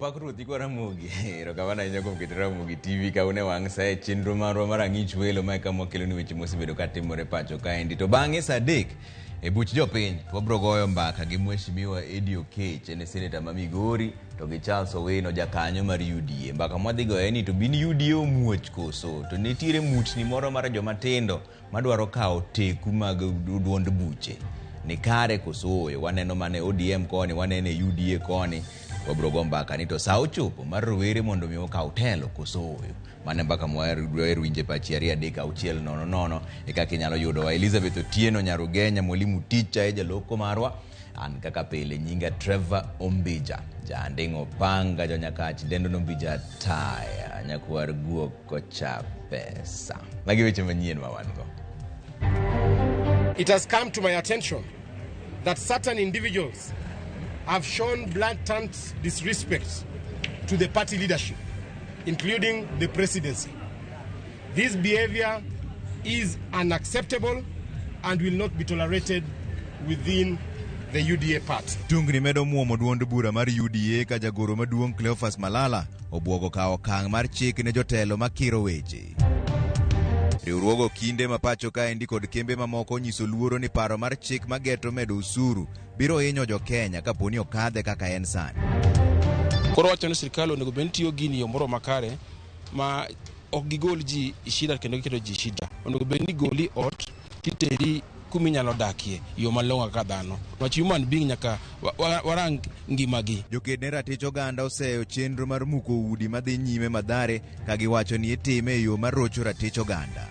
Opak ruoth ikwa Ramogi. Erokamano ahinya kuom keto Ramogi TV ka une wang' sa e chenro marwa mar ang'ich welo ma eka mwakelo ni weche mosebedo ka timore pacho kaendi. To bang'e sa 3 e buch jopiny wabro goyo mbaka gi Mheshimiwa Eddie Okech, en e seneta ma Migori, to gi Charles Owino jakanyo mar UDA. Mbaka mwadhi goyo en ni to bin UDA omuoch koso? To nitiere mutni moro mar joma tindo madwaro kawo teku mag duond buche ni kare koso ooyo? Waneno mana e ODM koni, waneno e UDA koni. Wabro go mbaka ni to sa ochopo mar rowere mondo mi okaw telo koso ooyo? Mano e mbaka mwaher winje pachi 2 3 6 0 0 e kaka inyalo yudowa. Elizabeth Otieno Nyarugenya, mwalimu ticha e jaloko marwa. An kaka pile nyinga Trevor Ombija, jaanding'o panga jonyakach dendo nombija taya nyakwar guok kocha pesa. Magi weche manyien ma wan go. It has come to my attention that certain individuals have shown blatant disrespect to the party leadership, including the presidency. This behavior is unacceptable and will not be tolerated within the UDA party. Tungni medo muomo duond bura mar UDA ka jagoro maduong' Cleophas Malala obwogo kawo okang' mar chik ne jotelo makiro weche. Riwruogo kinde ma pacho kaendi kod kembe mamoko onyiso luoro ni paro mar chik mageto medo osuru biro hinyo jo-Kenya kaponi okadhe kaka en sani. Koro wacho ni sirkal onego bed ni tiyo gini e yo moro makare ma ok gigol ji e shida kendo giketo ji e shida. Onego bed ni goli ot titeri kuma inyalo dakie yo malong'o kaka dhano. Wach human being nyaka warang ngimagi. Joked ne ratich oganda oseyo chenro mar muko udi madhi nyime Mathare ka giwacho ni itime e yo mar rocho ratich oganda.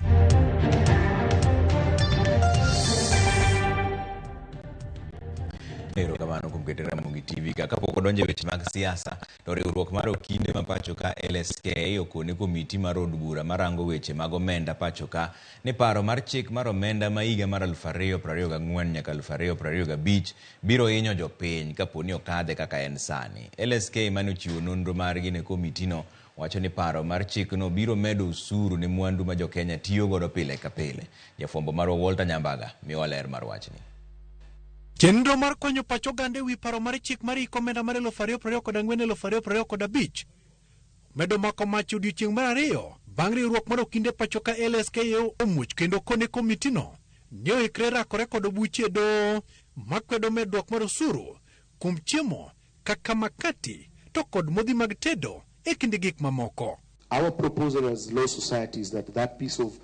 Erokamano kuom keto Ramogi TV ka kapok odonjo e weche mag siasa to riwruok mar okinde ma pacho ka LSK okone komiti mar od bura marango weche mag omenda pacho ka ni paro mar chik mar omenda ma higa mar 2024 nyaka 2025 biro hinyo jopiny kaponi okadhe kaka en sani. LSK mane ochiwo nonro margi ne komitino wacho ni paro mar chikno biro medo osuru ne mwandu ma jokenya tiyo godo pile ka pile. Jafwambo marwa Walter Nyambaga miwa ler mar wachni. Chenro mar konyo pach oganda e wi paro mar chik mar hik omenda mar 2024 2025 medo mako mach odiochieng' mar ariyo bang' riwruok mar okinde pacho ka LSK omuoch kendo kone komitino ni oikre rakore kod buche e doho makwedo medruok mar osuru kuom chiemo kaka makati to kod modhi mag tedo e kind gik mamoko. Our proposal as Law Society is that that piece of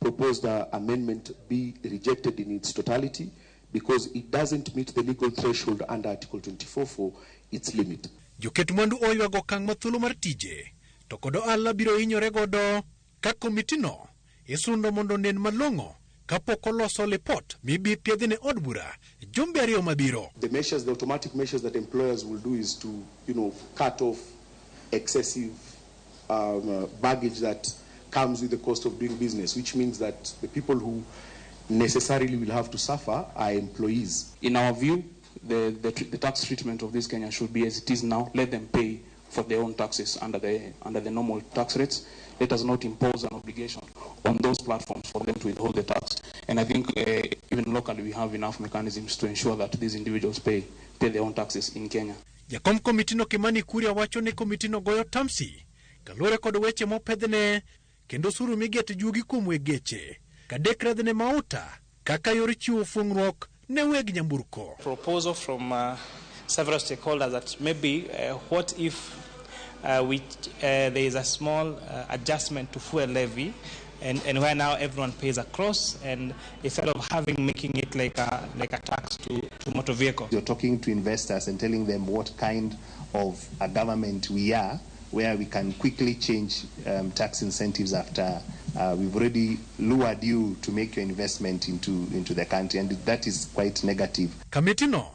proposed amendment be rejected in its totality because it doesn't meet the legal threshold under Article 24 for its limit. Joket mwandu oywago okang' ma thuolo mar tije to kod ohala biro hinyore godo ka komitino isundo mondo onen malong'o kapok oloso lipot mibi piedhi ne od bura jumbe ariyo mabiro. The measures, the automatic measures that employers will do is to, cut off excessive baggage that comes with the cost of doing business, which means that the people who necessarily will have to suffer are employees. In our view, the tax treatment of this Kenya should be as it is now. Let them pay for their own taxes under the normal tax rates. Let us not impose an obligation on those platforms for them to withhold the tax. And I think even locally we have enough mechanisms to ensure that these individuals pay their own taxes in Kenya. Jakom komitino Kimani Kuria wacho ni komitino goyo tamsi kaluwore kod weche mopedhne kendo osuru migeto juogi kuom weg geche kadek redhne mauta kaka yor chiwo fung'ruok ne weg nyamburko. Proposal from several stakeholders that maybe what if there is a small adjustment to fuel levy and where now everyone pays across, and instead of making it like a tax to motor vehicle. You're talking to investors and telling them what kind of a government we are, where we can quickly change tax incentives after we've already lured you to make your investment into the country, and that is quite negative. Kamitino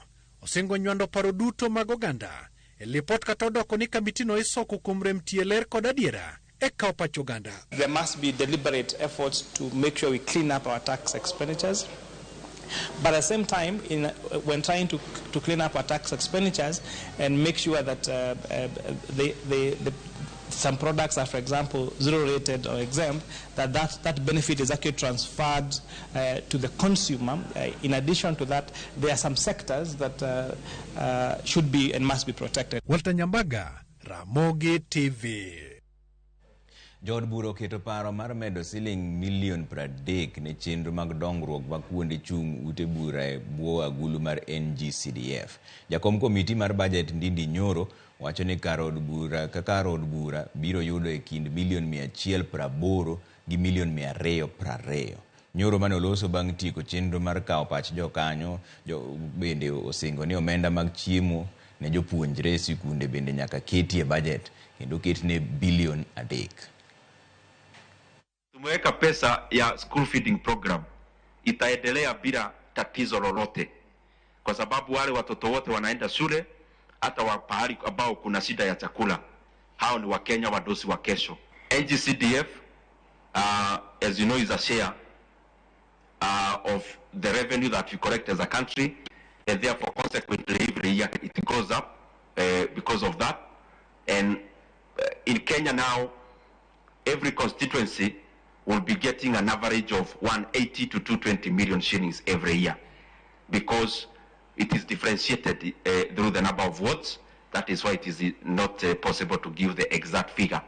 osingo nywando paro duto mag oganda e lipot kata odoko ni kamitino isoko kuom rem tie ler kod adiera e kawo pach oganda. There must be deliberate efforts to make sure we clean up our tax expenditures. But at the same time, when trying to clean up our tax expenditures and make sure that some products are, for example, zero-rated or exempt, that benefit is actually transferred to the consumer. In addition to that, there are some sectors that should be and must be protected. Walter Nyambaga, Ramogi TV. Jood bura oketo paro mar medo siling milion 30 ne chenro mag dongruok mag kuonde chung' ute bura e bwo agulu mar NGCDF. Jakom komiti mar bajet Ndindi Nyoro wacho ni kar od bura ka kar od bura biro yudo e kind milion 180 gi milion 220. Nyoro mane oloso bang' tieko chenro mar kawo pach jokanyo jo, bende osingo ni omenda mag chiemo ne jopuonjre e sikunde bende nyaka keti e bajet kendo ketne bilion 3. Tumeweka pesa ya school feeding program, itaendelea bila tatizo lolote, kwa sababu wale watoto wote wanaenda shule, hata wa pahali ambao kuna shida ya chakula. Hao ni Wakenya wadosi wa kesho. NGCDF as you know is a share of the revenue that we collect as a country, and therefore consequently every year it goes up because of that. And in Kenya now, every constituency will be getting an average of 180 to 220 million shillings every year, because it is differentiated through the number of wards. That is why it is not possible to give the exact figure.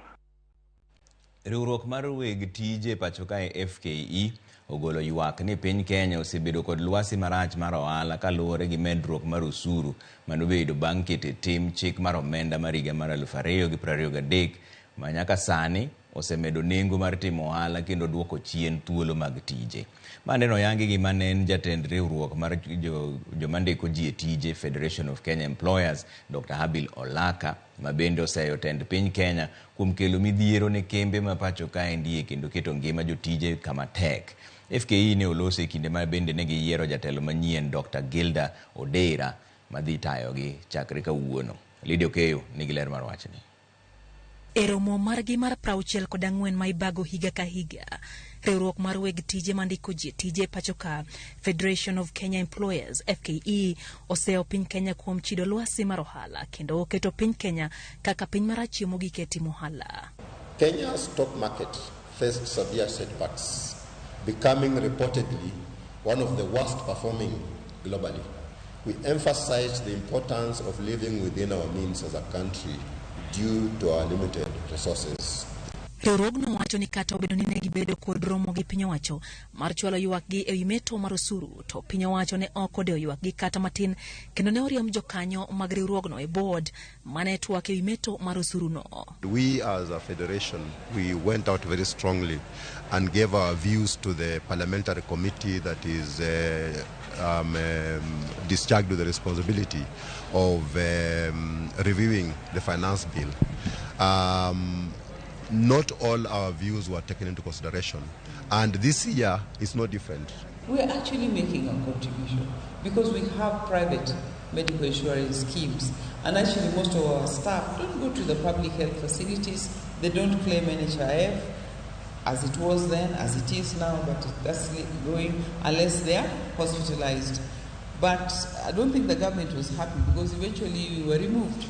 Riwruok mar weg tije pacho kae FKE ogolo ywak ni piny Kenya osebedo kod lwasi marach mar ohala kaluwore gi medruok mar osuru manobedo bang' keto e tim chik mar omenda mar higa mar 2023 ma nyaka sani osemedo nengo mar timo ohala kendo duoko chien thuolo mag tije. Ma neno oyangi gi mane en jatend riwruok mar joma ndiko ji e tije Federation of Kenya Employers Dr. Habil Olaka ma bende oseyo tend piny Kenya kuom kelo midhiero ne kembe ma pacho kaendie kendo keto ngima jotije kama tek. FKE ne oloso e kinde ma bende ne giyiero jatelo manyien Dr. Gilda Odera madhi tayogi chakre kawuono. Lydia Okeyo nigi ler mar wachni. E romo margi mar 64 ma ibago higa ka higa, riwruok mar weg tije mandiko ji e tije pacho ka Federation of Kenya Employers FKE oseyo piny Kenya kuom chido lwasi mar ohala kendo oketo piny Kenya kaka piny marachie mogik e timo ohala. Kenya's stock market faced severe setbacks, becoming reportedly one of the worst performing globally. We emphasized the importance of living within our means as a country due to our limited resources. Riwruogno wacho ni kata obedo ni ne gibedo kod romo gi piny owacho mar chwalo ywakgi ewi meto mar osuru, to piny owacho ne ok odewo ywakgi kata matin kendo ne oriemb jokanyo mag riwruogno e board mane twak ewi meto mar osuruno. We as a federation, we went out very strongly and gave our views to the parliamentary committee that is discharged with the responsibility of reviewing the finance bill. Not all our views were taken into consideration, and this year is no different. We are actually making a contribution because we have private medical insurance schemes, and actually most of our staff don't go to the public health facilities. They don't claim NHIF as it was then, as it is now, but that's going unless they are hospitalized. But I don't think the government was happy because eventually we were removed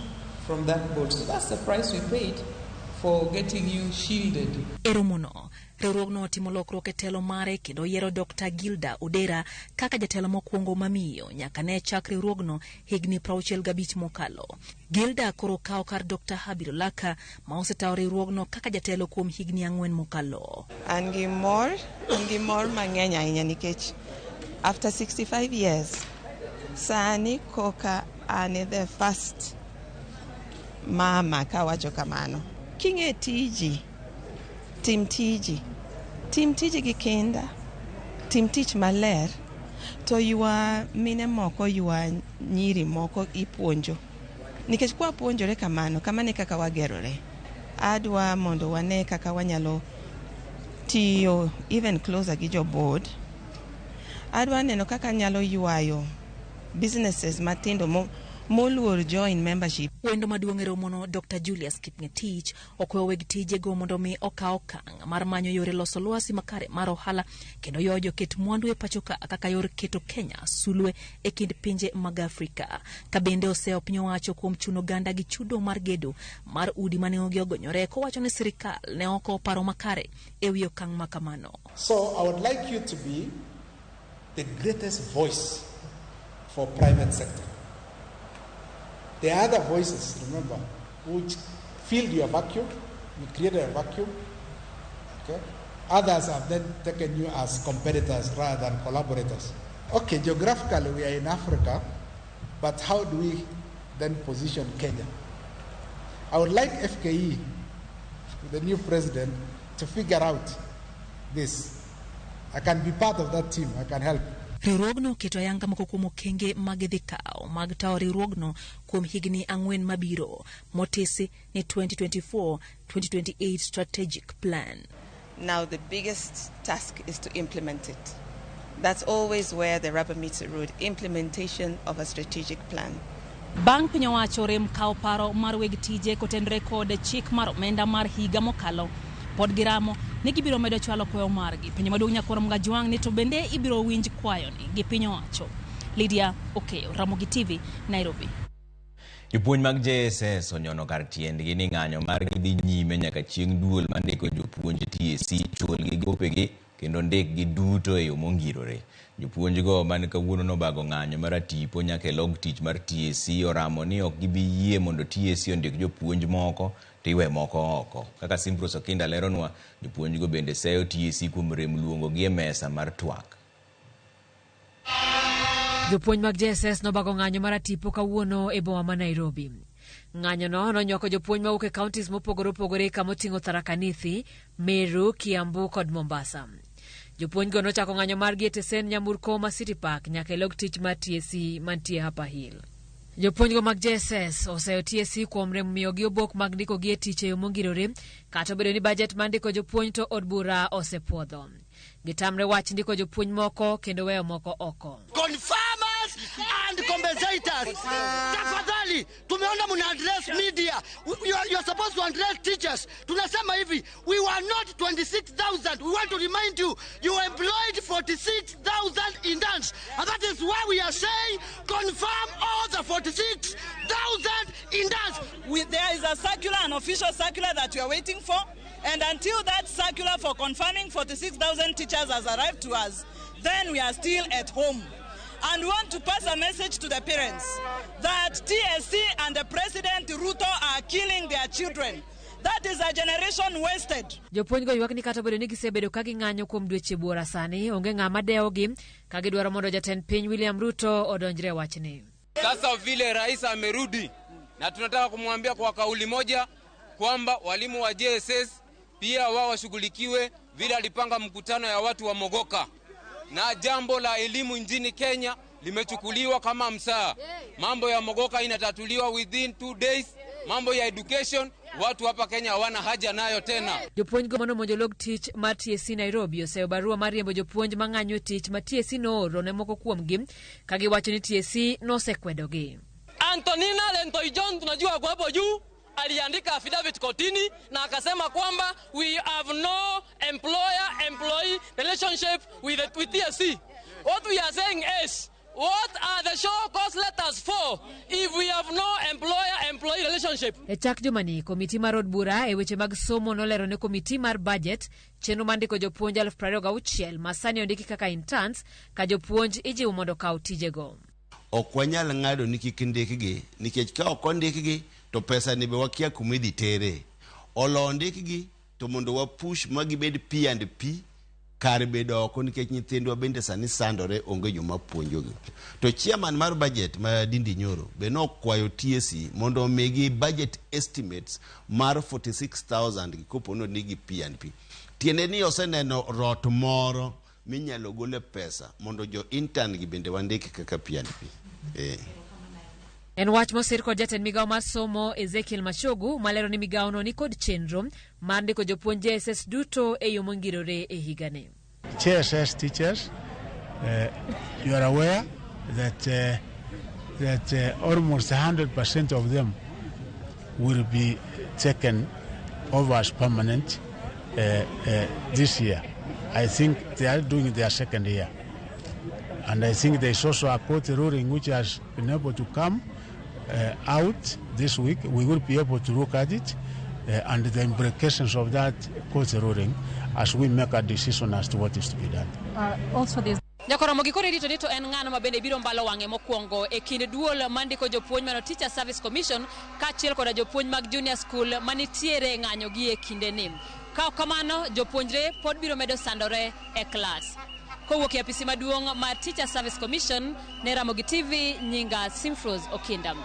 from that board. So that's the price we paid for getting you shielded. E romono, riwruogno otimo lokruok e telo mare kendo yiero Dr. Gilda Odera kaka jatelo mokwongo mamiyo nyaka ne chak riwruogno higni 65 mokalo. Gilda koro kawo kar Dr. Habil Olaka ma osetawo riwruogno kaka jatelo kuom higni 4 mokalo. An gi mor mang'eny ahinya nikech after 65 years sani koka an the first mama kawacho kamano. King'e tiji, tim tiji gi kinda, tim tich maler, to ywa mine moko, ywa nyiri moko ipuonjo. Nikech kwa puonjore kamano, kamano e kaka wagerore. Adwa mondo wane kaka wanyalo tiyo even closer gi jo board. Adwa neno kaka nyalo ywayo businesses matindo moluor join membership. Wendo maduong' e romono Dr. Julius Kipngetich okweyo weg tijego mondo mi okaw okang' mar manyo yore loso lwasi makare mar ohala kendo ywayo joket mwandu e pacho ka kaka yor keto Kenya sulwe e kind pinje mag Afrika. Ka bende oseyo piny owacho kuom chuno oganda gi chudo mar gedo mar udi mane ogonyore kowacho ni sirikal ne ok oparo makare ewi okang' ma kamano. So I would like you to be the greatest voice for private sector. There are other voices, remember, which filled your vacuum, you created a vacuum. Okay? Others have then taken you as competitors rather than collaborators. Okay, geographically we are in Africa, but how do we then position Kenya? I would like FKE, the new president, to figure out this. I can be part of that team, I can help. Riwruogno oketo ayanga moko kuom okenge ma gidhi kawo mag tawo riwruogno kuom higni ang'wen mabiro motisi ni 2024-2028 strategic plan. Now the biggest task is to implement it. That's always where the rubber meets the road, implementation of a strategic plan. Bang' piny owacho rem kawo paro mar weg tije kotenore kod chik mar omenda mar higa mokalo, pod giramo ni gibiro medo chwalo kwayo margi. Penjo maduong' nyakwar Mgajwang' ni to bende ibiro winj kwayoni gi piny owacho. Lydia Okeyo, Ramogi TV, Nairobi. Jopuonj mag JSS onyono kar tiendgi ni ng'anyo margi dhi nyime nyaka chieng' duol mandiko jopuonj TSC chulgi gopegi kendo ndikgi duto e yo mongirore. Jopuonjgo man kawuono nobago ng'anyo mar tipo nyaka e log tich mar TSC oramo ni ok gibi yie mondo TSC ondik jopuonj moko to iwe moko oko. Kaka Simprose Okinda leronwa, jopuonjgo bende seyo TSC kuom rem luongogi e mesa mar twak. Jopuonj mag JSS nobago ng'anyo mar tipo kawuono e boma ma Nairobi. Ng'anyono nonywako jopuonj mawuok e counties mopogore opogore kamoting'o Tharaka Nithi, Meru, Kiambu kod Mombasa. Jopuonjgo nochako ng'anyo margi e tesen nyamburko ma City Park nyaka e log tich mar TSC mantie Upper Hill. Jopuonjgo mag JSS oseyo TSC kuom rem miyogi obok mag ndikogi e tich e yo mongirore kata obedo ni bajet mar ndiko jopuonj to od bura osepuodho. Gitamre wach ndiko jopuonj moko kendo weyo moko oko. Confirmers and compensators. Tafadhali, tumeona mna address media. You are supposed to address teachers. Tunasema hivi, we were not 26,000. We want to remind you, you employed 46,000 interns. And that is why we are saying confirm all the 46,000 interns. There is a circular, an official circular that we are waiting for. And until that circular for confirming 46,000 teachers has arrived to us, then we are still at home. And we want to pass a message to the parents that TSC and the President Ruto are killing their children. That is a generation wasted. Jopuonjgo ywak ni kata obedo ni gisebedo ka ging'anyo kuom dweche buora sani, onge ng'ama dewogi ka gidwaro mondo jatend piny William Ruto odonjre e wachni. Sasa vile rais amerudi, na tunataka kumwambia kwa kauli moja kwamba walimu wa JSS pia wao washughulikiwe vile alipanga mkutano ya watu wa Mogoka, na jambo la elimu nchini Kenya limechukuliwa kama msaa. Mambo ya Mogoka inatatuliwa within 2 days. Mambo ya education watu hapa Kenya hawana haja nayo tena. Jopuonjgo manomonjo log tich mar TSC Nairobi oseyo barua mar riembo jopuonj mang'anyo e tich ma TSC nooro ne moko kuomgi ka giwacho ni TSC nosekwedogi. Antonina Lentoijon tunajua kwa hapo juu aliandika affidavit kotini na akasema kwamba we have no employer employee relationship with TSC. What we are saying is, what are the show cause letters for if we have no employer employee relationship? E chak jumani, komiti mar od bura e weche mag somo nolero ne komiti mar budget chenro mar ndiko jopuonj 26,000 ma sani ondiki kaka interns ka jopuonj ijiwo mondo okaw tijego. Ok wanyal ng'ado ni kik ndikgi nikech ka ok ondikgi to pesa ni be wakia kuma idhi tere. Olo ndikgi to mondo wapush ma gibed P and P kar bedo oko nikech nyithindwa bende sani sandore, onge joma puonjogi. To chairman mar budget ma Ndindi Nyoro be nokwayo TSC mondo omigi budget estimates mar 46,000 gi kopo ni ondikgi P and P. Tiende ni oseneno rot moro minyalo gole pesa mondo jo intern gi bende wandik kaka P and P. En wach mosir kod jatend migawo mar somo Ezekiel Machogu malero ni migawono ni kod chenro mar ndiko jopuonj JSS duto e yo mongirore e higani. JSS teachers, you are aware that almost 100% of them will be taken over as permanent this year. I think they are doing their second year. And I think there is also a court ruling which has been able to come out this week. We will be able to look at it and the implications of that court ruling as we make a decision as to what is to be done. Also there's Nyakoromo gi koro irito ni to en ng'ano ma bende biro mbalo wang'e mokwongo e kind duol mandiko jopuonj mano Teacher Service Commission kaachiel koda jopuonj mag junior school manitiere e ng'anyo gi e kindeni. Ka ok kamano, jopuonjre pod biro medo sandore e klas. Kowuok e apisi maduong' mar Teacher Service Commission ne Ramogi TV, nyinga Simfrose Okinda.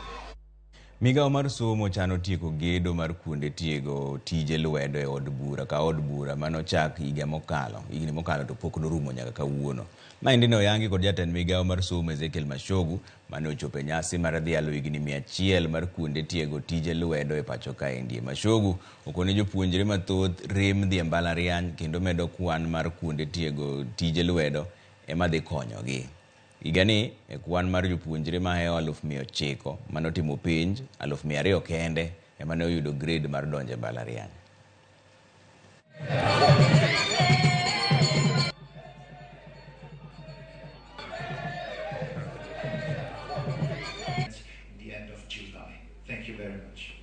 Migawo mar somo chano tieko gedo mar kuonde tiego tije lwedo e od bura ka od bura manochak higa mokalo higni mokalo to pok norumo nyaka kawuono. Maendi ne oyangi kod jatend migawo mar somo Ezekiel Machogu mane ochopo e nyasi mar dhialo higni 100 mar kuonde tiego tije lwedo e pacho kaendi. Machogu okone jopuonjre mathoth rem dhi e mbalariany kendo medo kwan mar kuonde tiego tije lwedo ema dhi konyogi. Higani e kwan mar jopuonjre mahewo 900,000 manotimo penj 200,000 kende ema ne oyudo grade mar donjo e mbalariany. The end of July. Thank you very much.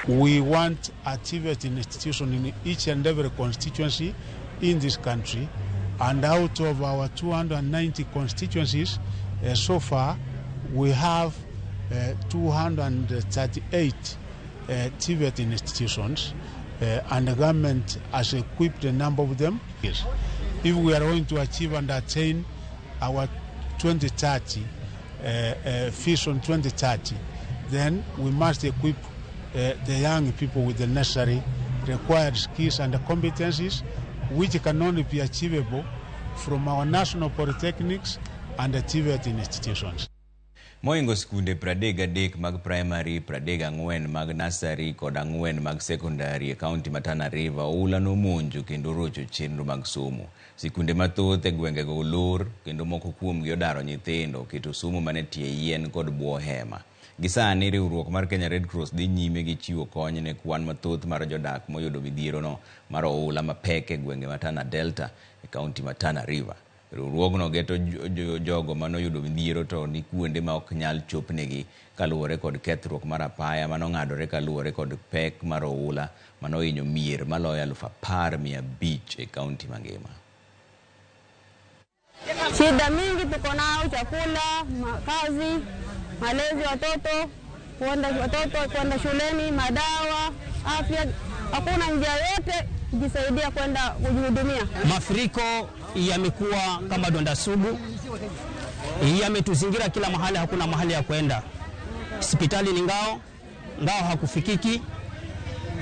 We want a TVET institution in each and every constituency in this country. And out of our 290 constituencies, so far we have 238 TVET institutions, and the government has equipped a number of them. Yes. If we are going to achieve and attain our 2030 Vision 2030, then we must equip the young people with the necessary required skills and competencies, which can only be achievable from our national polytechnics and the TVET institutions. Mohingo skunde 33 mag primary, 34 mag nursery kod 4 mag secondary e kaunti ma Tana River oula nomonjo kendo orocho chenro mag somo. Sikunde mathoth e gwengego olor kendo moko kuomgi odaro nyithindo oketo somo mane tie yien kod bwo hema. Gi sani riwruok mar Kenya Red Cross dhi nyime gi chiwo kony ne kwan mathoth mar jodak moyudo midhierono mar oula mapek e gwenge ma Tana Delta e kaunti ma Tana River. Riwruogno geto jogo manoyudo midhiero to ni kuonde ma ok nyal chopnegi kaluwore kod kethruok mar apaya manong'adore kaluwore kod pek mar oula manohinyo mier maloyo 10,500 e kaunti mangima. Shida mingi tuko nao, chakula, makazi, malezi watoto, kuenda watoto kwenda shuleni, madawa, afya, hakuna njia yote kujisaidia kwenda kujihudumia. Mafuriko yamekuwa kama donda sugu, yametuzingira kila mahali, hakuna mahali ya kwenda. Hospitali ni Ngao, Ngao hakufikiki.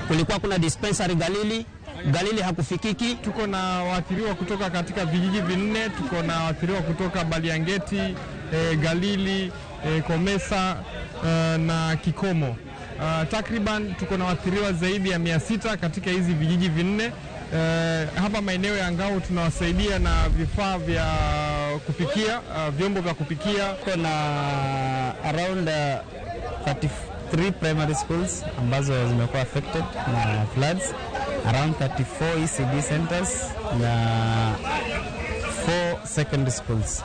Kulikuwa kuna dispensary Galili, Galili hakufikiki. Tuko na waathiriwa kutoka katika vijiji 4, tuko na waathiriwa kutoka Baliangeti, Galili, Komesa na Kikomo. Takriban tuko na waathiriwa zaidi ya 600 katika hizi vijiji 4. Hapa maeneo ya Ngao tunawasaidia na vifaa vya kupikia, vyombo vya kupikia. Tuko na around 33 primary schools ambazo zimekuwa affected na floods, around 34 ECD centers na 4 secondary schools.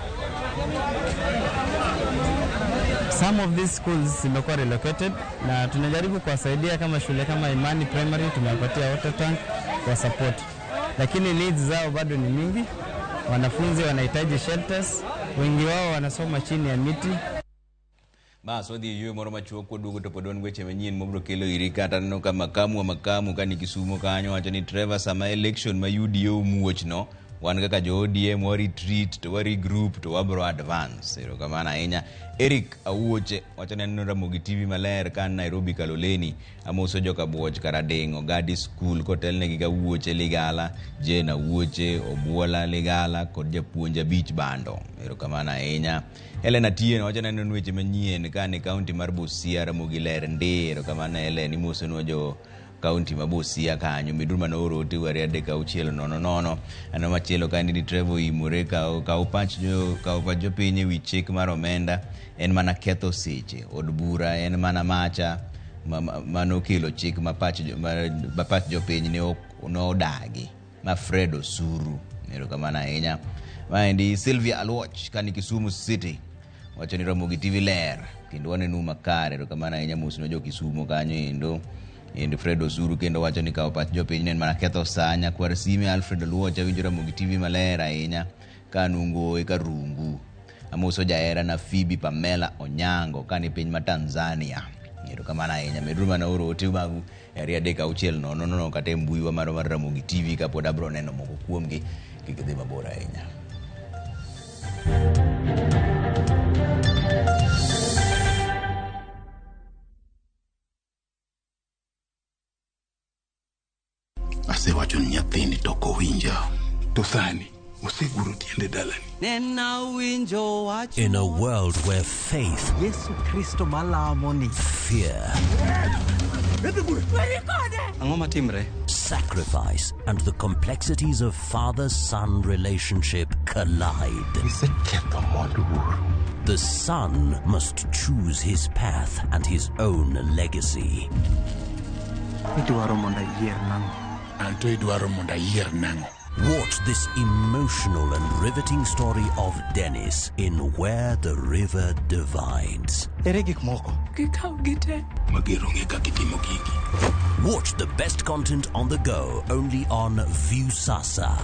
Some of these schools zimekuwa relocated na tunajaribu kuwasaidia, kama shule kama Imani Primary tumewapatia water tank kwa support, lakini needs zao bado ni mingi. Wanafunzi wanahitaji shelters, wengi wao wanasoma chini ya miti. Bas wadhi e yweyo moro machuok kwaduogo to pod wan weche manyien mabiro kelo iri kata aneno ka makamu wa makamu ka ni Kisumo kanyo wacho ni Trevor sama election ma UDA omuoch no wan kaka jo ODM wa retreat to wa regroup to wabro advance. Erokamano ahinya. Eric Awuoche wacho ni aneno Ramogi TV maler ka an Nairobi Kaloleni. Amoso joka Buoch Karadeng' Ogadi School kotelnegi gi Awuoche Ligala, Jane Awuoche, Obuola Ligala kod japuonj abich bando. Erokamano ahinya. Helen Atieno wacho ni aneno weche manyien ka an e kaunti mar Busia Ramogi ler ndi. Erokamano Helen, imosonwa jo kaunti ma Busia kanyo. Meduru mana oro ote 2 3 6 0 0. Aneno machielo ka ni Trevor Imore kaw pach jopiny ewi chik mar omenda en mana ketho seche. Od bura en mana macha manokelo chik ma pach jopiny ne nodagi. Ma Fred Osuru. Erokamano ahinya. Maendi Sylvia Aluoch kani Kisumu City wacho ni Ramogi TV ler kendo waneno makare. Erokamano ahinya mosno jo Kisumu kanyo endo. Endi Fred Osuru kendo wacho ni kawo pach jopiny ne en mana ketho sa. Nyakwar Sime Alfred Oluoch awinjo Ramogi TV maler ahinya Ka an Ungoe Karungu. Amoso jahera na Phoebe Pamela Onyango ka ni piny ma Tanzania. Erokamano ahinya. Meduru mana oro ote magu e 2 3 6 0 0 kata e mbuiwa marwa mar Ramogi TV kapod abro neno moko kuomgi kik dhi mabor ahinya. Asewacho ni nyathini to ok owinja. To sani oseguro tiende dalani. In a world where faith, Yesu Kristo malamo ni fear, Ang'o matimre? sacrifice, and the complexities of father-son relationship collide. The son must choose his path and his own legacy. Idwaro mondo ayier nang'o? Anto idwaro mondo ayier nang'o? Watch this emotional and riveting story of Dennis in Where the River Divides. Ere gik moko? Gikaw gite. Mager onge kaka itimo gigi. Watch the best content on the go only on Viusasa.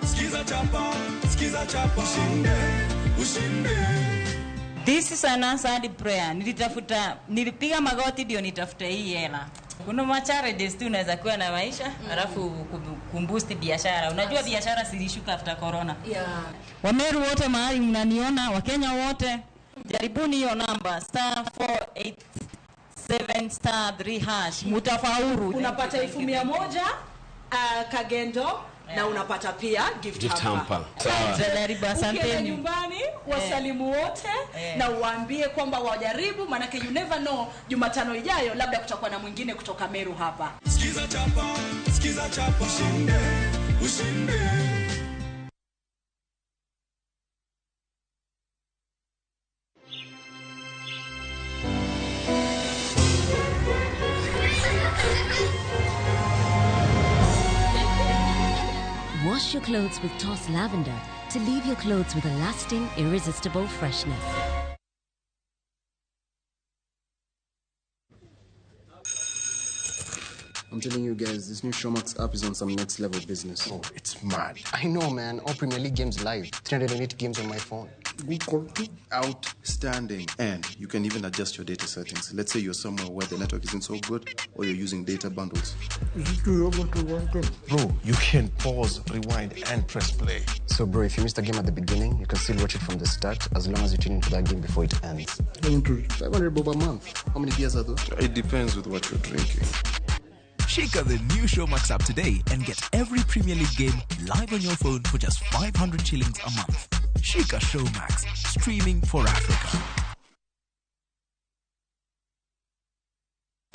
Skiza chapa, skiza chapa, ushinde, ushinde. This is an answered prayer. Nilitafuta, nilipiga magoti ndio nitafute hii hela. Kuna ma challenges tu unaweza kuwa na maisha, alafu kumboost biashara. Unajua biashara zilishuka after corona. Wameru wote mahali mnaniona, Wakenya wote, jaribuni hiyo namba *487*3#, mutafaulu. Unapata 100,000 kagendo na unapata pia gift, Gift hamper. Sawa. Jaribu, Ukienda asanteni. nyumbani wasalimu wote na uwaambie kwamba wajaribu, maanake you never know, Jumatano ijayo labda kutakuwa na mwingine kutoka Meru hapa. Skiza chapa, skiza chapa, ushinde, ushinde. Wash your clothes with Toss Lavender to leave your clothes with a lasting, irresistible freshness. I'm telling you guys, this new Showmax app is on some next level business. Oh, it's mad. I know, man. All Premier League games live. 308 games on my phone. Outstanding. And you can even adjust your data settings. Let's say you're somewhere where the network isn't so good or you're using data bundles. Bro, you can pause, rewind, and press play. So, bro, if you missed a game at the beginning, you can still watch it from the start as long as you tune into that game before it ends. 500 bob a month. How many beers are those? It depends with what you're drinking. Shake the new Showmax app today and get every Premier League game live on your phone for just 500 shillings a month. Shika Showmax, streaming for Africa.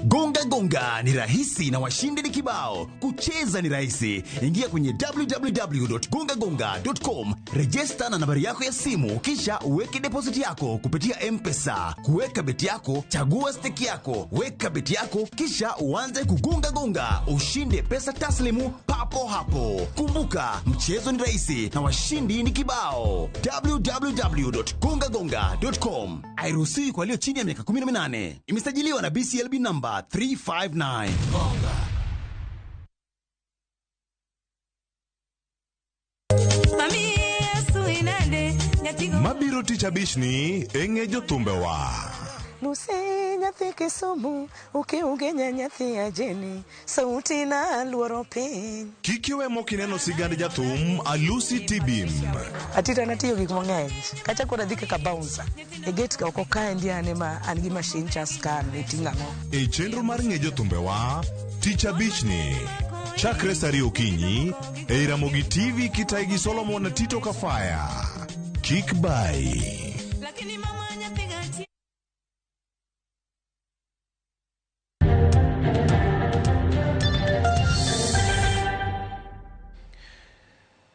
Gonga gonga ni rahisi na washindi ni kibao. Kucheza ni rahisi. Ingia kwenye www.gongagonga.com, rejesta na nambari yako ya simu, kisha uweke deposit yako kupitia M-Pesa. Kuweka beti yako, chagua stake yako, weka beti yako, kisha uanze kugonga gonga, ushinde pesa taslimu papo hapo. Kumbuka, mchezo ni rahisi na washindi ni kibao. www.gongagonga.com. Hairuhusiwi kwa walio chini ya miaka 18. Imesajiliwa na BCLB number 359. Mabiro tich abichni e ng'e jothumbewa. Lucy nyathi Kisumu, ukiugenya nyathi ajeni, sauti na luoro piny. Kik iwe mokineno sigand jathum Alusi Tibim. Atita natiyo gik mang'eny, kata koro adhi kaka bouncer. E gate ka oko kaendi an ema an gi machine cha scan iting'o ang'o. E chenro mar ng'e jothumbewa tich abichni chakre sa 2 okinyi e Ramogi TV kitayi gi Solomon Tito Kafaya. Kik bai.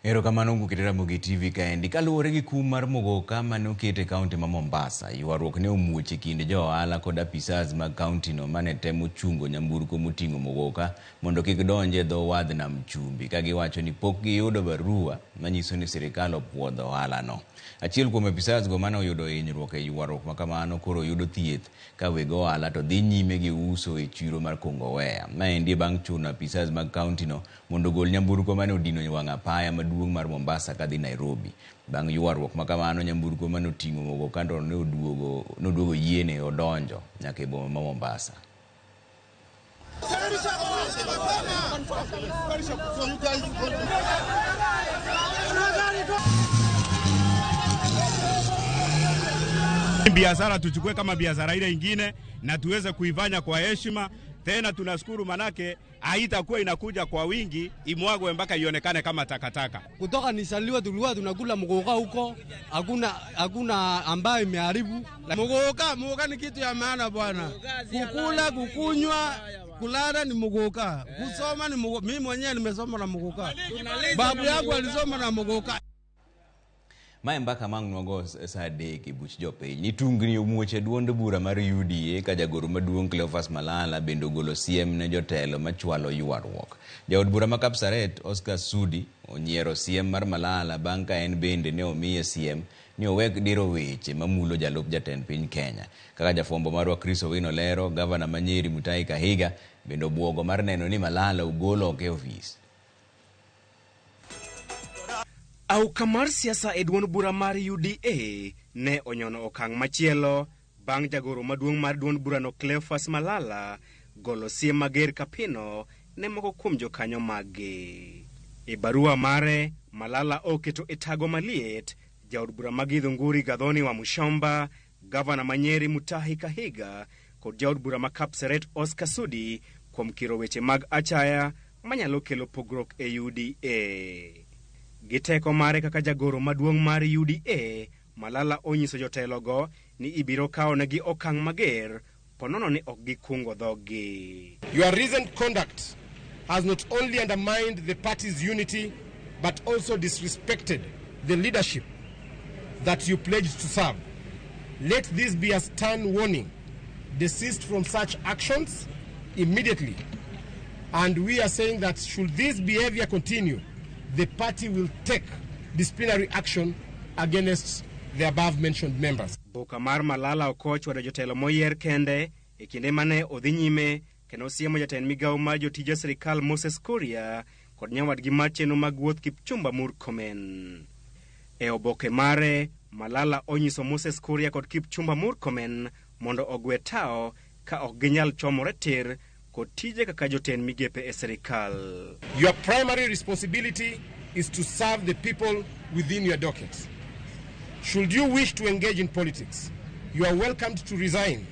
Erokamano Ngukete Ramogi TV kaendi. Kaluwore gi kum mar mogoka mane oket e kaunti ma Mombasa, ywaruok ne omuoch e kind jo ohala kod apisas mag kauntino mane temo chungo nyamburko moting'o mogoka mondo kik donj e dho wadh nam chumbi ka giwacho ni pok giyudo barua manyiso ni sirikal opuodho ohalano. Achiel kuom apisas go mane oyudo hinyruok e ywaruok ma kamano koro yudo thieth ka weg ohala to dhi nyime gi uso e chiro mar Kongowea. Maendi bang' chuno apisas mag kauntino mondo ogol nyamburko mane odino wang' apaya maduong' mar Mombasa kadhi Nairobi. Bang' ywaruok ma kamano, nyamburko mane oting'o mogoka to ne oduogo yiene odonjo nyaka e boma ma Mombasa. Biashara tuchukue kama biashara ile ingine na tuweze kuifanya kwa heshima. Tena tunashukuru manake haitakuwa inakuja kwa wingi imwagwe mpaka ionekane kama takataka. Kutoka nisaliwa tulikuwa tunakula mgoka huko, hakuna ambayo imeharibu. Mgoka ni kitu ya maana bwana. Kukula, kukunywa, kulala ni mgoka. Kusoma ni mgoka. Mimi mwenyewe nimesoma na mgoka. Babu yangu alisoma na mgoka. Mae mbaka mang' nwago sa 3 e buch jopiny ni tungni omuoch e duond bura mar UDA ka jagoro maduong' Cleophas Malala bende ogolo siem ne jotelo machwalo ywaruok. Jaod bura ma Kapsaret Oscar Sudi onyiero siem mar Malala bang' ka en bende ne omiye siem ni owek diro weche mamulo jalup jatend piny Kenya. Kaka jafwambo marwa Chris Owino lero, gavana ma Nyeri Mutahi Kahiga bende obuogo mar neno ni Malala ogol oko e ofis. Auka mar siasa e duond bura mar UDA ne onyono okang' machielo bang' jagoro maduong' mar duond burano Cleophas Malala golo siem mager kapino ne moko kuom jokanyo maggi. E barua mare, Malala oketo e tago maliet jaod bura ma Githunguri Gathoni wa Mushomba, gavana ma Nyeri Mutahi Kahiga kod jaod bura ma Kapseret Oscar Sudi kuom kiro weche mag achaya manyalo kelo pogruok e UDA. Gi teko mare kaka jagoro maduong' mar UDA, Malala onyiso jotelogo ni ibiro kawonegi okang' mager ponono ni ok gikungo dhoggi. Your recent conduct has not only undermined the party's unity but also disrespected the leadership that you pledged to serve. Let this be a stern warning. Desist from such actions immediately. And we are saying that should this behavior continue, the party will take disciplinary action against the above mentioned members. Boka mar Malala ok ochwado jotelo moyier kende e kinde mane odhi nyime kendo siemo jatend migawo mar jotije sirikal Moses Kuria kod nyawadgi mar chenro mag wuoth Kipchumba Murkomen. E oboke mare, Malala onyiso Moses Kuria kod Kipchumba Murkomen mondo ogwe tao ka ok ginyal chomore tir kod tije kaka jotend migepe e sirikal. Your primary responsibility is to serve the people within your docket. Should you wish to engage in politics, you are welcomed to resign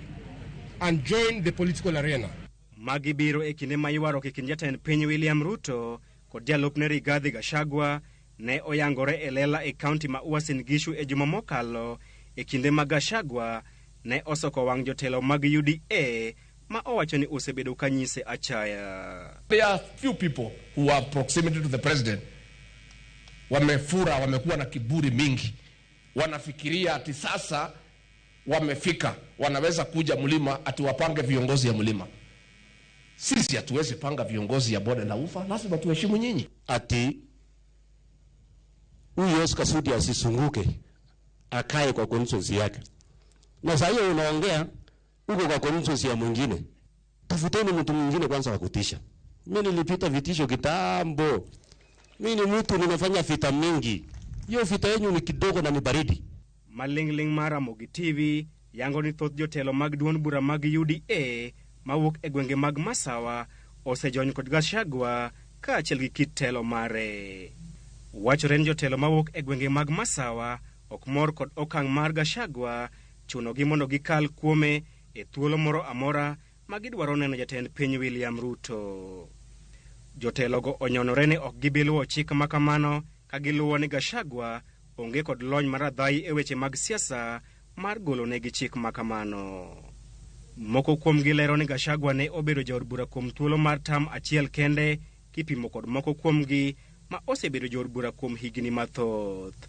and join the political arena. Magi biro e kinde ma ywaruok e kind jatend piny William Ruto kod jalupne Rigathi Gachagua ne oyangore e lela e kaunti ma Uasin Gishu e juma mokalo e kinde ma Gachagua ne osoko wang' jotelo mag UDA ma owacho ni osebedo ka nyise achaya. There are few people who are proximity to the president. Wamefura, wamekuwa na kiburi mingi. Wanafikiria ati sasa wamefika, wanaweza kuja mlima ati wapange viongozi ya mlima. Sisi hatuwezi panga viongozi ya bonde la ufa, lazima tuheshimu nyinyi. Ati huyu Oscar Sudi asisunguke, akae kwa constituency yake. Na sasa hiyo unaongea uko kwa constituency ya mwingine. Tafuteni mtu mwingine kwanza wa kutisha. Mimi nilipita vitisho kitambo. Mimi ni mtu nimefanya vita mingi. Hiyo vita yenu ni kidogo na ni baridi. Malingling mar Ramogi TV yango ni thoth jotelo mag duond bura mag UDA mawuok e gwenge mag Masawa osejony kod Gachagua kaachiel gi kit telo mare. Wachore ni jotelo mawuok e gwenge mag Masawa ok mor kod okang' mar Gachagua chunogi mondo gikal kuome e thuolo moro amora ma gidwaro neno jatend piny William Ruto. Jotelogo onyonore ni ok gibi luwo chik ma kamano ka giluwo ni Gachagua onge kod lony mar adhai e weche mag siasa mar golonegi chik ma kamano. Moko kuomgi lero ni Gachagua ne obedo jaod bura kuom thuolo mar tam achiel kende kipimo kod moko kuomgi ma osebedo jood bura kuom higni mathoth.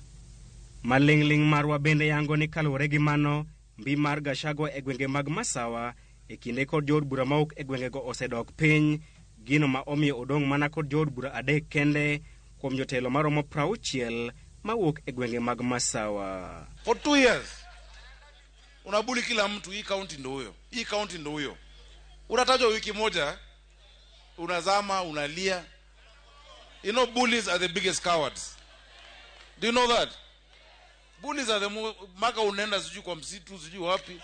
Maling'ling' marwa bende yango ni kaluwore gi mano, mbi mar Gachagua e gwenge mag Masawa e kinde kod jood bura mawuok e gwengego osedok piny, gino ma omiyo odong' mana kod jood bura 3 kende kuom jotelo maromo 60 mawuok e gwenge mag Masawa. For 2 years unabuli kila mtu, hii county ndo huyo, hii county ndo huyo. Unatajwa wiki moja, unazama, unalia. You know, bullies are the biggest cowards. Do you know that? Bullies are the maka unaenda sijui kwa msitu, sijui wapi.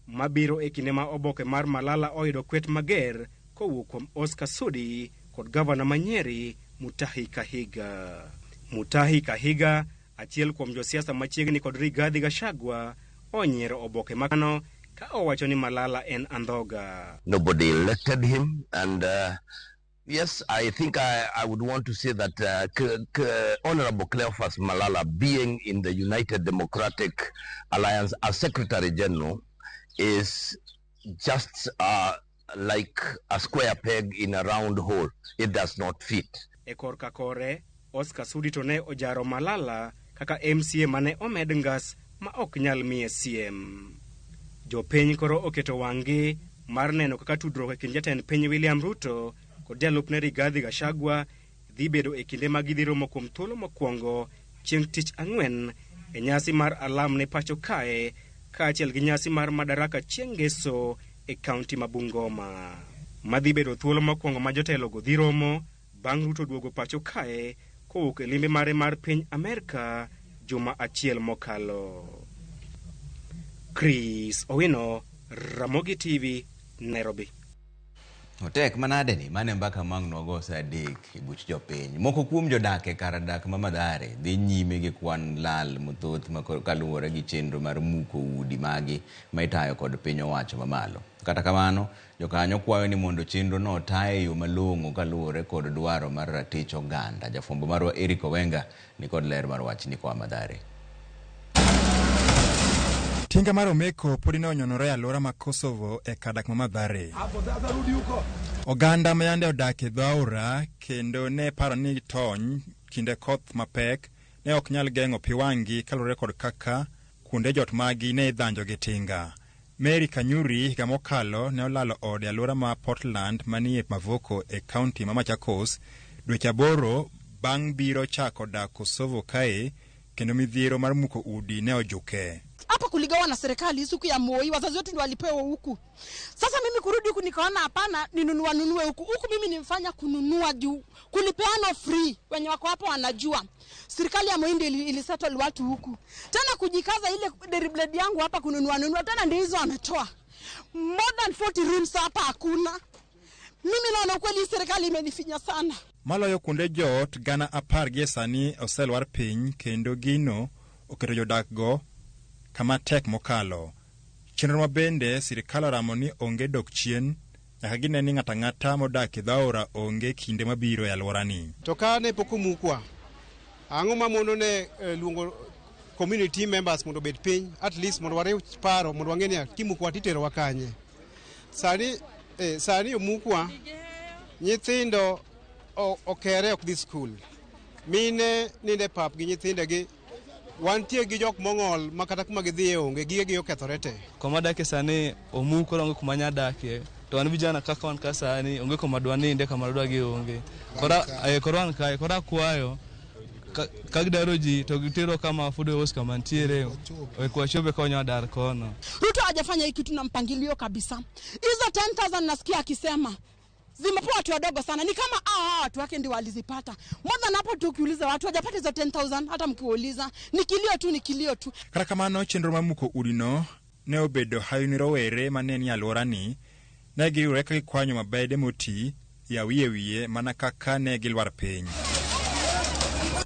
Mabiro e kinde ma oboke mar Malala oyudo kwet mager kowuok kuom Oscar Sudi kod gavana ma Nyeri Mutahi Kahiga. Mutahi Kahiga, achiel kuom josiasa machiegni kod Rigathi Gachagua, onyiero oboke makano ka owacho ni Malala en andhoga. Nobody elected him, and yes, I think I would want to say that Honorable Cleophas Malala, being in the United Democratic Alliance as Secretary General, is just like a square peg in a round hole. It does not fit. E korka kore, Oscar Sudi to ne ojaro Malala kaka MCA mane omed ngas ma ok nyal miye siem. Jopiny koro oketo wang'gi mar neno kaka tudruok e kind jatend piny William Ruto kod jalupne Rigathi Gachagua dhi bedo e kinde ma gidhi romo kuom thuolo mokwongo chieng' tich ang'wen e nyasi mar alam ne pacho kae kaachiel gi nyasi mar Madaraka chieng' ngeso e kaunti ma Bungoma. Madhi bedo thuolo mokwongo ma jotelogo dhi romo bang' Ruto duogo pacho kae kowuok e limbe mare mar piny Amerka juma achiel mokalo. Chris Owino, Ramogi TV, Nairobi. Otek manade ni mane mbaka mang' nogo sa 3 e buch jopiny. Moko kuom jodak e kar dak ma Mathare dhi nyime gi kwan lal mathoth ma kaluwore gi chenro mar muko udi magi ma itayo kod piny owacho mamalo. Kata kamano, jokanyo kwayo ni mondo chenro no otaye e yo malong'o kaluwore kod dwaro mar ratich oganda. Jafwambo marwa Eric Owenga ni kod ler mar wachni koa Mathare. Tinga mar Omeko podi ne onyonore e alwora ma Kosovo e kar dak ma Mathare. Oganda ma yande odak e dho aora kendo ne paro ni tony kinde koth mapek ne ok nyal geng'o pi wang'gi kaluwore kod kaka kuonde jot magi ne idhanjo gi tinga. Mary Kanyuri higa mokalo ne olalo ode e alwora ma Portland manie Mavoko e kaunti ma Machakos dweche 8 bang' biro chako dak Kosovo kae kendo midhiero mar muko udi ne ojuke. Hapa kuligawa na serikali siku ya Moi, wazazi wetu ndio walipewa huku. Sasa mimi kurudi huku nikaona hapana, ninunua nunue huku. Huku mimi nimfanya kununua juu kulipeana free, wenye wako hapo wanajua. Serikali ya Moi ndio ilisettle watu huku. Tena kujikaza ile deriblade yangu hapa kununua nunua tena ndio hizo ametoa. More than 40 rooms hapa hakuna. Mimi naona kweli serikali imenifinya sana. Maloyo kuonde joot 10,000 gie sani oselwar piny kendo gino oketo jodak go kama tek mokalo. Chenro ma bende sirikal oramo ni onge dok chien nyaka gine ni ng'ato ang'ata modak e dho aora onge kinde mabiro e alworani. To ka ne pok omukwa, ang'o ma mono ne luongo community members mondo obed piny, at least mondo wariw paro mondo wang'e ni kimukwa titerowa kanye. Sani omukwa, nyithindo okere ok dhi skul. Mine ninde pap gi nyithindegi. Wantie gi jok mong'ol ma kata kuma gidhiye onge, gigegi okethore te. Koma dake sani omuk koro onge kuma nya dakie. To wan vijana kaka wan ka sani onge kuma dwa ninde, kama dwa gi onge. Koro wan kae, koro akwayo ka gidaro ji to gitero kama fudo Oscar mantiere, wachope konyo dar kono. Ruto hajafanya hii kitu na mpangilio kabisa. Hizo 10,000 nasikia akisema zimepewa watu wadogo sana, ni kama watu wake ndio walizipata. More than hapo tukiuliza watu hawajapata hizo 10,000, hata mkiuliza ni kilio tu, ni kilio tu. Kata kamano chenro mar muko udino ne obedo hawi ne rowere mane ni alworani, ne giriwore ka gikwanyo mabede moti ya wiye wiye mana kaka ne gilwar piny.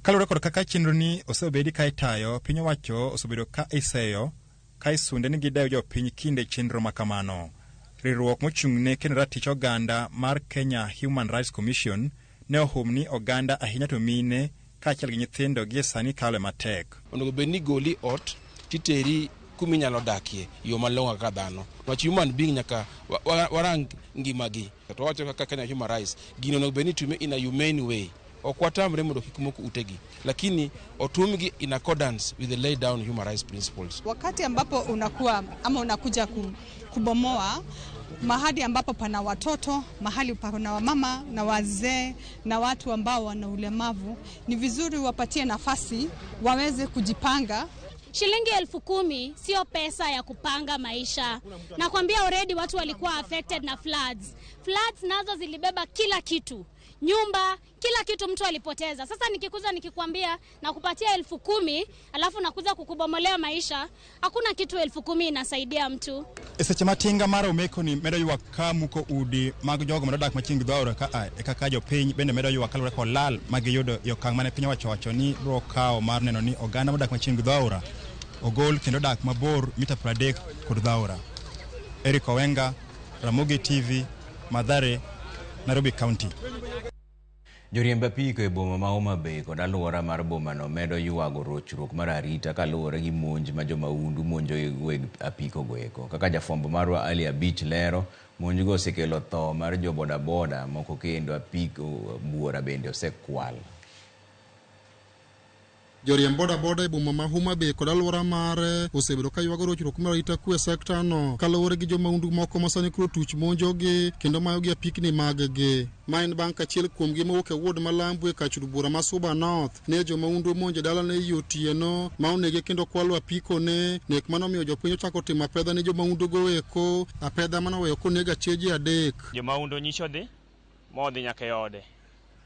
Kaluwore kod kaka chenro ni osebedi ka itayo, piny owacho osebedo ka iseyo ka isunde ni gidewo jopiny kinde chenro makamano. Riwruok mochung'ne kendo ratich oganda mar Kenya Human Rights Commission ne ohum ni oganda ahinya to mine kaachiel gi nyithindo gie sani kalo matek. Onego bed ni goli ot titeri kuma inyalo dakie yo malong'o kaka dhano. Wach human being nyaka warang ngimagi. To wawacho kaka Kenya Human Rights, gino onego bed ni itime in a humane way. Ok watamre mondo kik mok utegi, lakini otumgi in accordance with the laid down human rights principles. Wakati ambapo unakuwa ama unakuja kubomoa mahali ambapo pana watoto, mahali pana wamama na wazee na watu ambao wana ulemavu, ni vizuri wapatie nafasi waweze kujipanga. Shilingi 10,000 sio pesa ya kupanga maisha. Nakwambia already watu walikuwa affected na floods. Floods nazo zilibeba kila kitu, nyumba, kila kitu mtu alipoteza. Sasa nikikuza nikikwambia na kupatia 10,000 alafu nakuza kukubomolea maisha, hakuna kitu 10,000 inasaidia mtu. E seche ma tinga mar Omeko ni medo ywak ka muko udi mag jogo manodak machiegni gi dho aora ka e kaka jopiny bende medo ywak kaluwore kod lal magiyudo e okang' mane piny owacho owacho ni biro kawo mar neno ni oganda modak machiegni gi dho aora ogol kendo dak mabor mita 30 kod dho aora. Eric Owenga, Ramogi TV, Mathare, Nairobi County. Joriemb apiko e boma ma Homa Bay kod alwora mar bomano medo ywago rochruok mar arita kaluwore gi monj ma jomahundu monjo weg apiko goeko. Kaka jafwambo marwa Ali Abich lero, monjgo osekelo tho mar jo bodaboda moko kendo apiko buora bende osekwal. Joriemb bodaboda e boma ma Homa Bay kod alwora mare osebedo ka ywago rochruok mar arita kwe e sekta no kaluwore gi jomahundu moko ma sani koro tuch monjogi kendo mayogi apikni mag-gi. Ma en bang' kachiel kuomgi mowuok e ward ma Lambu e kach od bura ma Suba North ne jomahundu omonjo e dalane e otieno ma onege kendo kwalo apikone, nek manomiyo jopiny ochako timo apedha ne jomahundu go eko, apedha manoweyo konego acheje 3. Jomahundu nyicho dhi modhi nyaka e ode,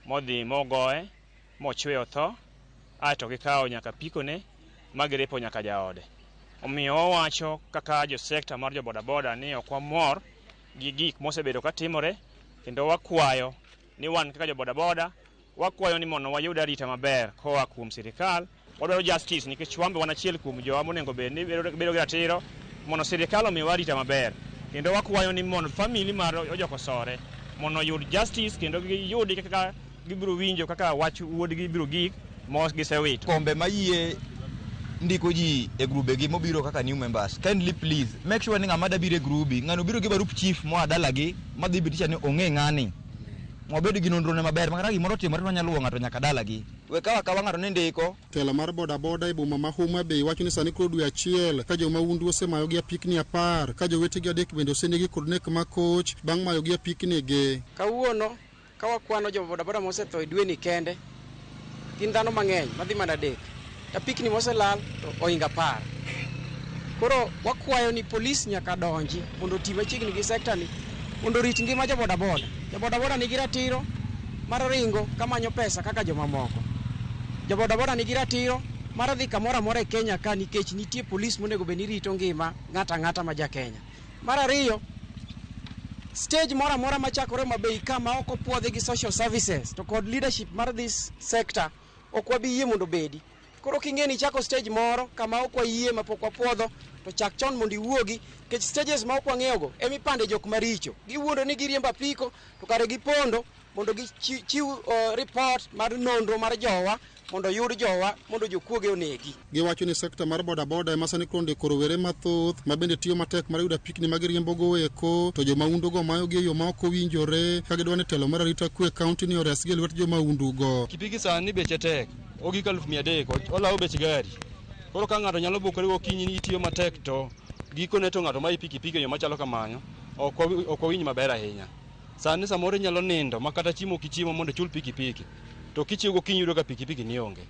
modhi mogoye, mochwe otho, aeto gikawo nyaka pikone ma girepo nyaka jaode. Omiyo wawacho kaka jo sekta mar jo bodaboda ni ok wamor gi gik mosebedo katimore, kendo wakwayo ni wan kaka jo bodaboda wakwayo ni mondo wayud arita maber koa kuom sirikal. Wadwaro justice nikech wan be wan achiel kuom jowa monego bed ni bedo gi ratiro mondo sirikal omiwa arita maber, kendo wakwayo ni mondo family mar Ojokosore mondo oyud justice kendo giyudi kaka gibiro winjo kaka wach wuodgi biro gik mo gisewito. Kombe mayie ndiko ji e grube gi mobiro kaka new members, kindly please make sure ni ng'ama dabiro e grubi, ng'ano biro gi barup chief moa dalagi madhi bitisha ni ong'e ng'ani, wabed gi nonro ne maber makata gimoro otimore to wanyalo luwo ng'ato nyaka dalagi. We kawa kawa ng'ato ni ndiko. Telo mar bodaboda e boma ma Homa Bay wacho ni sani koro dwe 1 ka jomahundu osemayogi apikni 10 ka jowetegi 3 bende osenegi kod nek makoch bang' mayogi apikni gi. Kawuono ka wakwano jo bodaboda mosetho e dweni kende gin dhano mang'eny madhi mana 3, apikni moselal to ohingo 10. Koro wakwayo ni polis nyaka donji mondo oti machiegni gi sekta ni mondo orit ngima jo bodaboda. Jo bodaboda nigi ratiro mar ringo kamanyo pesa kaka jomamoko. Jo bodaboda nigi ratiro mar dhi kamoro amora e Kenya ka nikech nitie polis monego bed ni rito ngima ng'ato ang'ata ma ja Kenya. Mar ariyo, stage moro amora machakore Homa Bay ka ma ok opuodhi gi social services to kod leadership mar this sector ok wabi yie mondo obedi. Koro king'e ni ichako stage moro kama ok wayie mapok wapuodho to chak chon mondo iwuogi, nikech stages ma ok wang'eyogo emipande jok maricho. Giwuondo ni giriembo apiko to kare gipondo mondo gichiw report mar nonro mar jowa mondo oyud jowa mondo jokuoge onegi. Giwacho ni sekta mar bodaboda ema sani koro ndiko rowere mathoth ma bende tiyo matek mar yudo apikni ma giriembogo eko, to jomahundu go mayogi e yo ma ok owinjore ka gidwa ni telo mar arita kwe e kaunti ni oresgi e lwet jomahundu go. Pikipiki sani beche tek, ogik 300,000 olawo bech gari. Koro ka ng'ato nyalo bukore gokinyi ni itiyo matek to gikone to ng'ato mayi pikipiki e yo machalo kamano ok wawinj maber ahinya. Sani samoro inyalo nindo ma kata chiemo ok ichiemo mondo ichul pikipiki, to kichiew gokinyi iyudo ka pikipiki ni onge.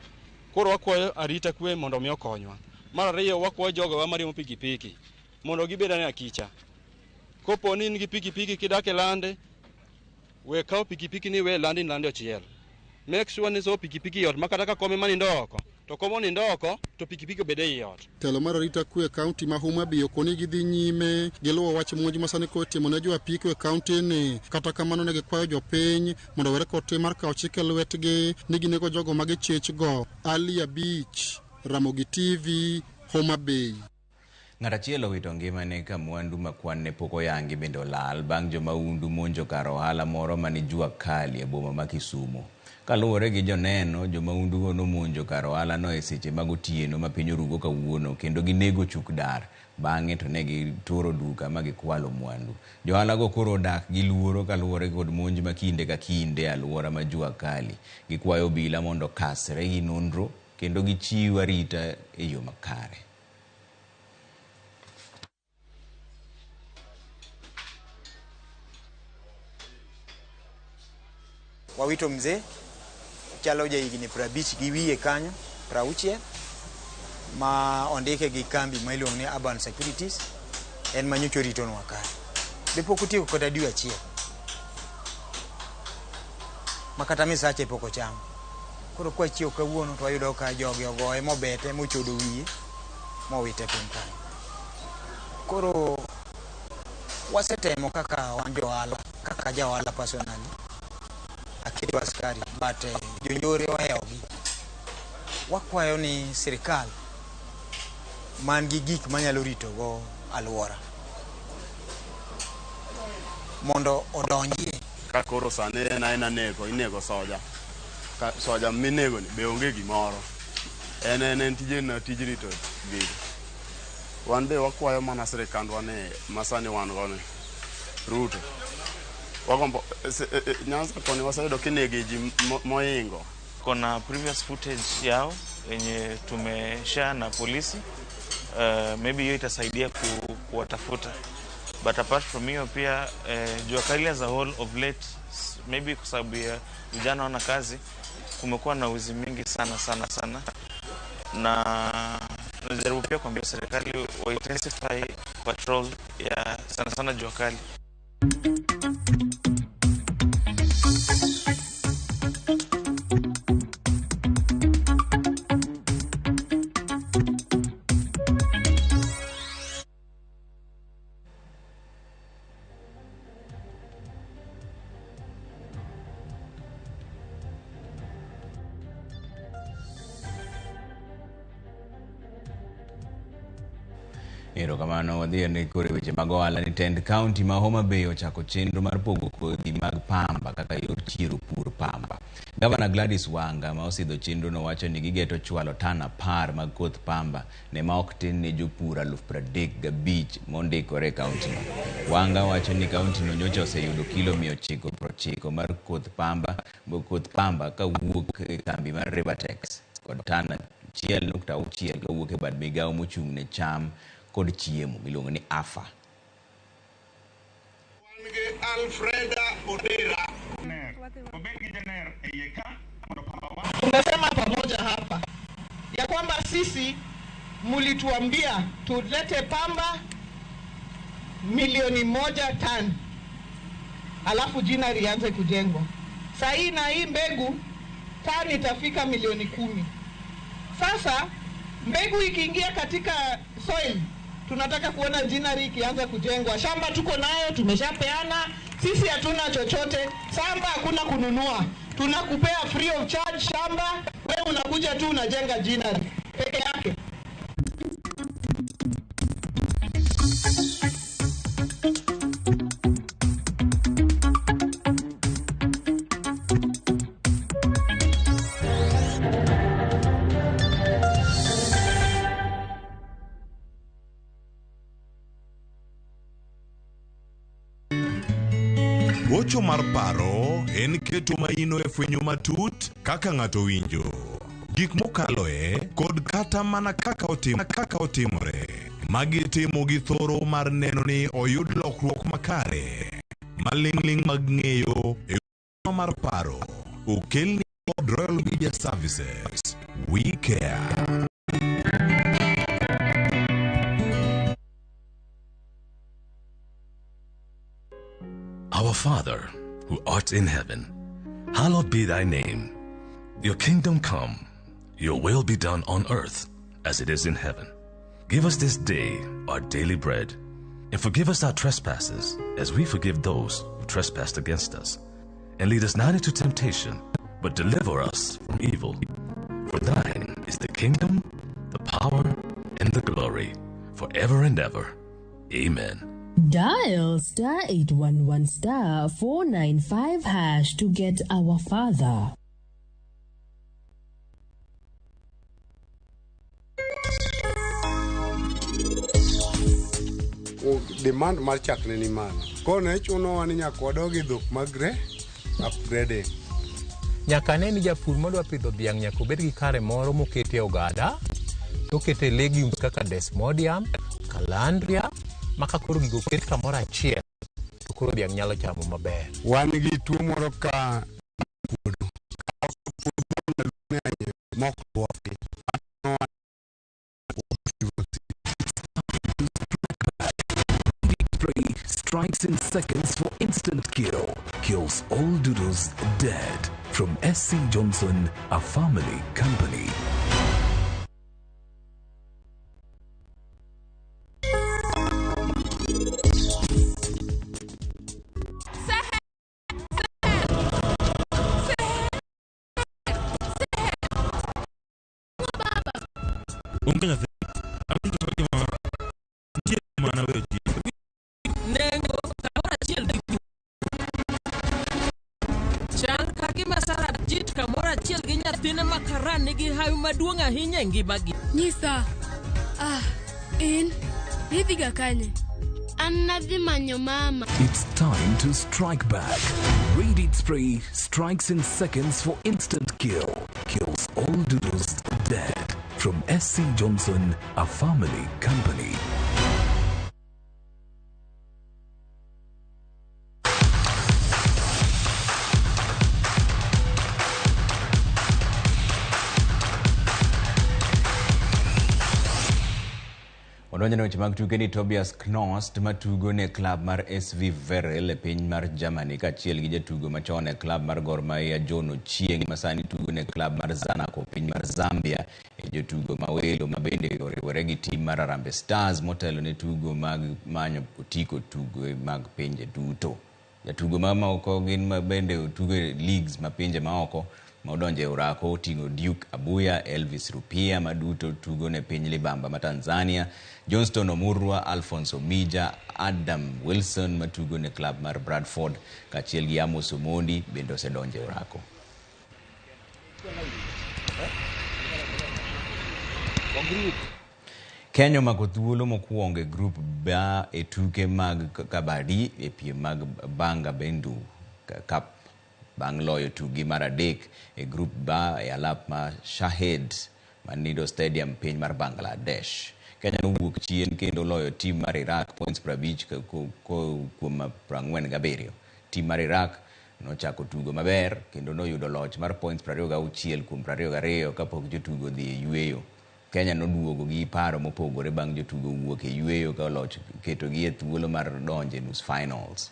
Koro wakwayo arita kwe mondo mi okonywa. Mar ariyo, wakwayo jogowa mariembo pikipiki mondo gibed ane akicha. Kopo ni in gi pikipiki kidak e lande, we kaw pikipiki ni we lande in lande ochiel. Make sure ni somo pikipiki e ot ma kata ka kome manindo oko, to kom onindo oko to pikipiki obed ei ot. Telo mar arita kwe e kaunti ma Homa Bay okoni gidhi nyime giluwo wach monj ma sani koro itimo ne jo apiko e kaunti ni. Kata kamano ne gikwayo jopiny mondo owere kod tim mar kawo chik e lwetgi ni ginego jogo ma gichich go. Ali Abich, Ramogi TV, Homa Bay. Ng'at achiel owito ngimane ka mwandu ma kwan ne pok oyangi bende olal bang' jomahundu monjo kar ohala moro mani Jua Kali e boma ma Kisumu. Kaluwore gi joneno, jomaundugo nomonjo kar ohalano e seche mag otieno ma piny orugo kawuono kendo ginego chuk dar. Bang'e to ne gituro duka ma gikwalo mwandu. Johala go koro odak gi luoro kaluwore kod monj ma kinde ka kinde e alwora ma Jua Kali. Gikwayo obila mondo okasre gi nonro kendo gichiw arita e yo makare. Wawito mzee chalo ja higni 50 gi wiye kanyo 60 ma ondike gi kambi ma iluongo ni Urban Securities en ma nyocha oritonwa kae. Be pok otieko kata dwe achiel ma kata misache pok ochamo. Koro kwachiewo kawuono to wayudo ka jogi ogoye mobete mochodo wiye mowite piny kanyo. Koro wasetemo kaka wan jo ohala, kaka ja ohala personally aketo askari but jonjore ohewogi. Wakwayo ni sirikal man gi gik manyalo ritogo alwora mondo odonjie. Ka koro sani en aena neko, inego soja. Ka soja minego ni be onge gimoro. En en tije na tij rito gigo. Wan be wakwayo mana sirikandwa ni masani wan go ni Ruto. Wagombo Nyanza koni waseyudo kinege ji moingo. Kuna previous footage yao yenye tumeshare na polisi. Maybe hiyo itasaidia kuwatafuta. But apart from hiyo pia Jua Kali as a whole of late, maybe kwa sababu ya vijana wana kazi, kumekuwa na wizi mingi sana sana sana. Na tunajaribu pia kuambia serikali wa intensify patrol ya sana sana Jua Kali. Erokamano wadhi ne kore weche mag ohala ni tend kaunti ma Homa Bay ochako chenro mar pogo kodhi mag pamba kaka yor chiero pur pamba. Gavana Gladys Wanga ma osidho chenro no wacho ni gigeto chwalo tan 10 mag koth pamba ne ma ok tin ne jopur 35,000 mondikore e kaunti no. Wanga wacho ni kaunti no nyocha oseyudo kilo 990 mar koth pamba kawuok e kambi mar Rivertex kod tan 1.6 kawuok e bad migawo mochung' ne cham kod chiemo miluongo ni AFA. Alfreda Odera. Tunasema pamoja hapa ya kwamba sisi mulituambia tulete pamba milioni 1 tani, alafu jina lianze kujengwa. Saa hii na hii mbegu tani itafika milioni 10. Sasa mbegu ikiingia katika soil, tunataka kuona jinari ikianza kujengwa. Shamba tuko nayo, tumeshapeana, sisi hatuna chochote. Shamba hakuna kununua, tunakupea free of charge shamba, wewe unakuja tu unajenga jinari peke yake. Gocho mar paro en keto maino e fwenyo matut kaka ng'ato winjo, gik mokaloe kod kata mana kaka otimore. Magi timo gi thoro mar neno ni oyud lokruok makare maling'ling' mag ng'eyo e mar paro. Okelni kod Royal Media Services. We care. Our Father, who art in heaven, hallowed be thy name. Your kingdom come, your will be done on earth as it is in heaven. Give us this day our daily bread, and forgive us our trespasses as we forgive those who trespass against us. And lead us not into temptation, but deliver us from evil. For thine is the kingdom, the power, and the glory, forever and ever. Amen. Dial star 811 star 495 hash to get Our Father. Demand mar chak ne ni malo. Koro ne chunowa ni nyaka wadog e dhok mag upgrading. Nyaka ne ni japur madwa pidho dhiang' nyaka obed gi kare moro mokete ogada, tokete legumes kaka desmodium, calandria, ma ka koro gigo oket kamoro achiel to koro dhiang' nyalo chamo maber. Wan gi tuo moro ka puodho. Mok luoki. Spray strikes in seconds for instant kill. Kills all doodles dead. From SC Johnson, a family company. Onge nyathi. Awinjo ka gima nitie mana weyo ji. Nengo kamoro achiel gi Chal ka gima Sarabjit kamoro achiel gi nyathine ma Karan nigi hawi maduong' ahinya e ngimagi. Nyisa. Ah, in nidhiga kanye? An nadhi manyo mama. It's time to strike back. Radit Spray strikes in seconds for instant kill. Kills all doodles dead. From SC Johnson, a family company. Odonjo ne weche mag tuke ni Tobias Knost matugo ne klab mar SV Verel e piny mar Germany kaachiel gi jatugo machon e klab mar Gor Mahia John Ochieng ma sani tugo ne klab mar Zanaco piny mar Zambia e jotugo ma welo ma bende oriwore gi tim mar Harambee Stars motelo ne tugo mag manyo otiko tugo mag pinje duto. Jatugo mamoko gin ma bende otugo e leagues ma pinje maoko ma odonjo e orako oting'o Duke Abuya, Elvis Rupia ma duto tugo ne piny Libamba ma Tanzania, Johnston Omurwa, Alphonse Omija, Adam Wilson matugo ne klab mar Bradford kaachiel gi Amos Omondi bende osedonjo e orako. Kenya omako thuolo mokwongo e grup B e tuke mag kabaddi e piem mag Banga Bendu Cup bang' loyo tukgi mar adek e grup B e alap ma Shahed Manido Stadium piny mar Bangladesh. Kenya nowuok chien kendo loyo tim mar Iraq points 50 kuom 47. Tim mar Iraq nochako tugo maber kendo noyudo loch mar points 26 kuom 22 kapok jotugo dhi e yueyo. Kenya noduogo gi paro mopogore bang' jotugo wuok e yueyo ka loch ketogi e thuolo mar donjo e nus finals.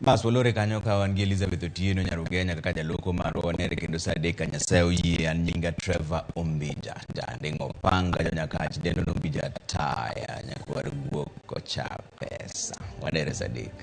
Bas walore kanyo ka wan gi Elizabeth Otieno Nyarugenya kaka jaloko marwa wanere kendo saa adek ka Nyasaye oyie. An nyinga Trevor Ombija janding'o panga jonyakach dendo no Ombija taya nyakwar guok kocha pesa. Wanere saa adek.